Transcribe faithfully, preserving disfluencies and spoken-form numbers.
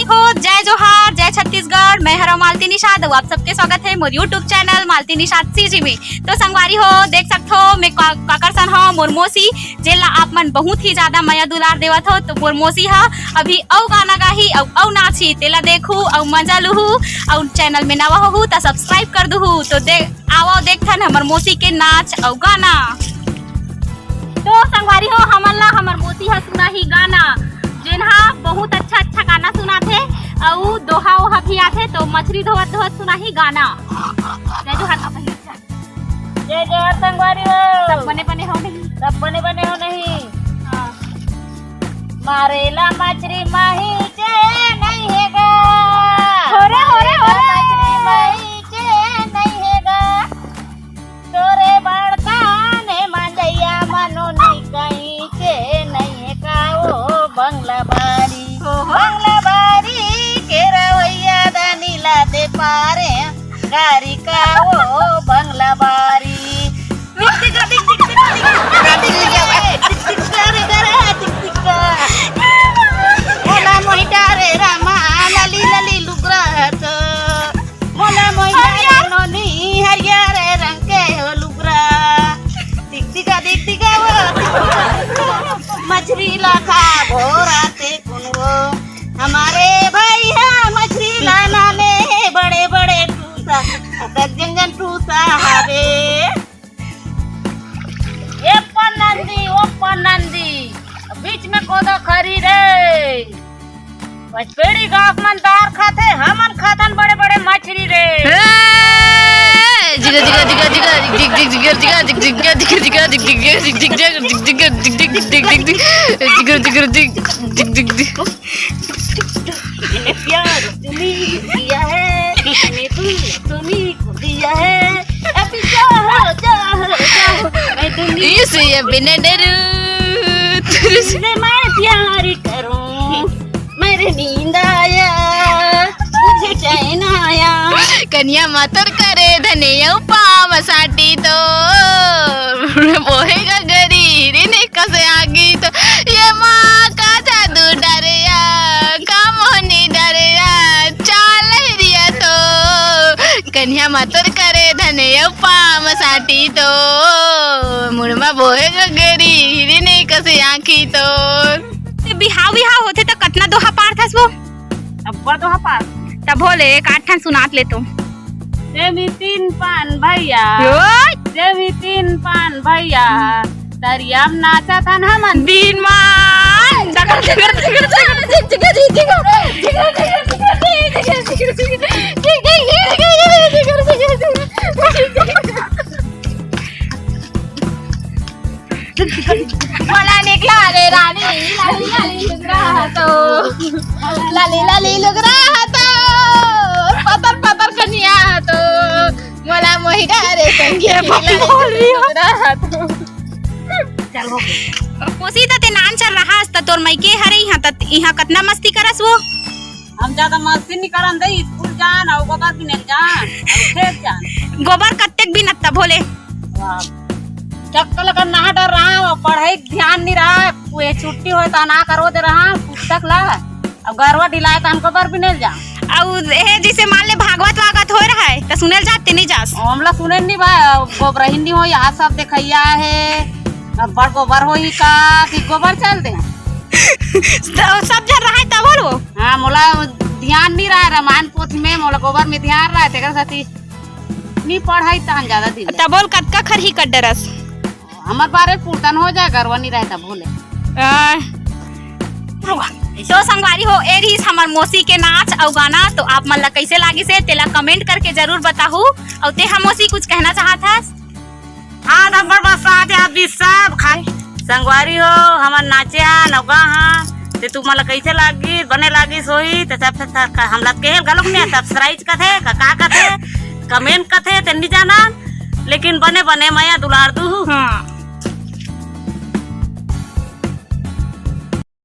हो, जय जोहार, जय छत्तीसगढ़। मैं हरव मालती निषाद अउ आप सबके स्वागत हे मोर YouTube channel Malti Nishad CG में। तो संगवारी हो, देख सकथो मैं का-, काकर सन हव, मोर मौसी, जेला आप मन बहुत ही ज्यादा मया दुलार देवत हो। तो मोर मौसी ह अभी अउ गाना गाही अउ, अउ नाचही, तेला देखहू अउ मजा लुहू। अउ चैनल में नवा होहू त subscribe कर दुहू। तो दे-, आवव देखथन हमर मौसी के नाच अउ गाना। तो संगवारी हो, हमन ला हमर मौसी ह सुनाही गाना, जेन ह बहुत अच्छा अच्छा गाना सुनाथे अउ दोहा ओहा भी आथे। तो मछरी धोवत धोवत सुनाही गाना। जय जोहार। जय जोहार संगवारी हो। सब बने बने हो नहीं? सब बने बने हो नहीं? हाँ। मारेला मछरी माही चे नहीं हे गा। हो रे, हो रे, हो रे। मारेला मछरी माही चे नहीं हे गा। तोरे बड़का ने मंजैया मनो निकई चे नहीं हे का ओ बंगला बारी। ओहो। बंगला बारी के रवैया दानी ला दे पारे गारी का ओ बंगला बारी। टिक टिक टिक टिक टिक टिक। टिक टिक करे करे टिक टिक। मोला मोहि डारे रामा, लाली लाली लुगरा तो। मोला मोहि डारे नोनी, हरियर रंग के हो लुगरा। टिक टिका टिक टिका वो, टिक टिका। मछरी ला खा भोरा ते कुन वो। हमारे भैया मछरी लाना में बड़े बड़े टूसा, अतक जंगन टूसा हवे। ए पन्नंदी, ओ पन्नंदी, बीच में कोदा खरी रे। बचपेड़ी गांव मन दार खाथे, हमन खाथन बड़े बड़े मछरी रे। ए, जिगर, जिगर, जिगर, जिगर, जिग, जिग, जिगर, जिगर, जिग, जिग, जिगर, जिगर, जिग, जिगर, जिग, जिगर, जिग, जिगर, जिग, जिगर, जिग, जिगर, जिग, जिग, जिग, जिग, जिग, जिग। मैंने प्यार तुम्हें किया है, मैंने दिल तुम्हें को दिया है। अभी जाओ, जाओ, जाओ, मैं दुनिया इसे ये बिना डरू। तुझसे मैं प्यार करूं, मेरे नींद आया, मुझे चैन आया। कनिया मातर करे धने अउ पाम साटी तो, बोहे गगरी हिरनी कसे आगी तो, ये माँ का जादू डरिया, का मोहनी डरिया, चाल हिरिया तो, कनिया मातर करे धने अउ पाम साटी तो, मुड़मा बोहे गगरी हिरनी कसे आँखी तो। ते बिहाव, बिहाव होथे त कतना दोहा पारथस वो? अब्बड़ दोहा पार। तभो ले एक आठ ठन सुनात ले तो। जेमी तीन पान भैया, ओए! जेमी तीन पान भैया, दरिया में नाचत हन हमन। दिन मान। जगर, जगर, जगर, जगर, जगर, जगर, जगर। मोला निकला रे रानी, लाली लाली लुगरा तो, लाली लाली लुगरा तो, पतर पतर कनिया तो, मोला मोहि डारे संगी, ये बकलोल लाली रही हो। लुगरा तो। चल हो गया। मौसी, त ते नान चल रहा, त तोर मइके हरे इहाँ, त इहाँ कतना मस्ती करस वो? हम ज्यादा मस्ती नहीं करन दे, स्कूल जान अउ गोबर बिने जान अउ खेत जान। गोबर कत्तेक बिनत तभो ले? वाह। चक्कर लगन नहा डर रहा, पढ़ाई ध्यान नहीं रहा, ये छुट्टी होय त ना करो दे रहा पुस्तक ला, अब गरवा ढिलाए त हमको गोबर बिने जा। अउ ए जैसे मान ले भागवत वागत होय रहा है त सुनेल जात ते नहीं जास? हमला सुने नहीं बा, गोबर ही नहीं हो, यहाँ सब देखैया है, अब बड़ गोबर होही का कि गोबर चल दे। तो सब झन रहा है तभो ले वो? हाँ, मोला ध्यान नहीं रहा रामायण पोथी में, मोला गोबर में ध्यान रहा, तेकर सेती नहीं पढ़ाई तहन ज्यादा दिन। तभो ले कतका खरही कट डरस? हमर बारे पुरतन हो जाए, गरवा नहीं रहे तभो ले। आ, तो संगवारी हो, ए रहीस हमर मौसी के नाच अउ गाना, तो आप मन ला कैसे लागिस हे, तेला comment करके जरूर बताहू। अउ ते ह मौसी कुछ कहना चाहत हस? हाँ, नंबर बस आ जा, अभी सब खाए। संगवारी हो, हमन नाचे हा, नौगा हा, ते तुमन ला कैसे लागिस, बने लागिस होही, ते सब, सब, सब हमला केहे घलोक नहीं, subscribe कथे, का, का कथे, comment कथे, ते नहीं जाना, लेकिन बने, बने मया दुलार दू। हाँ।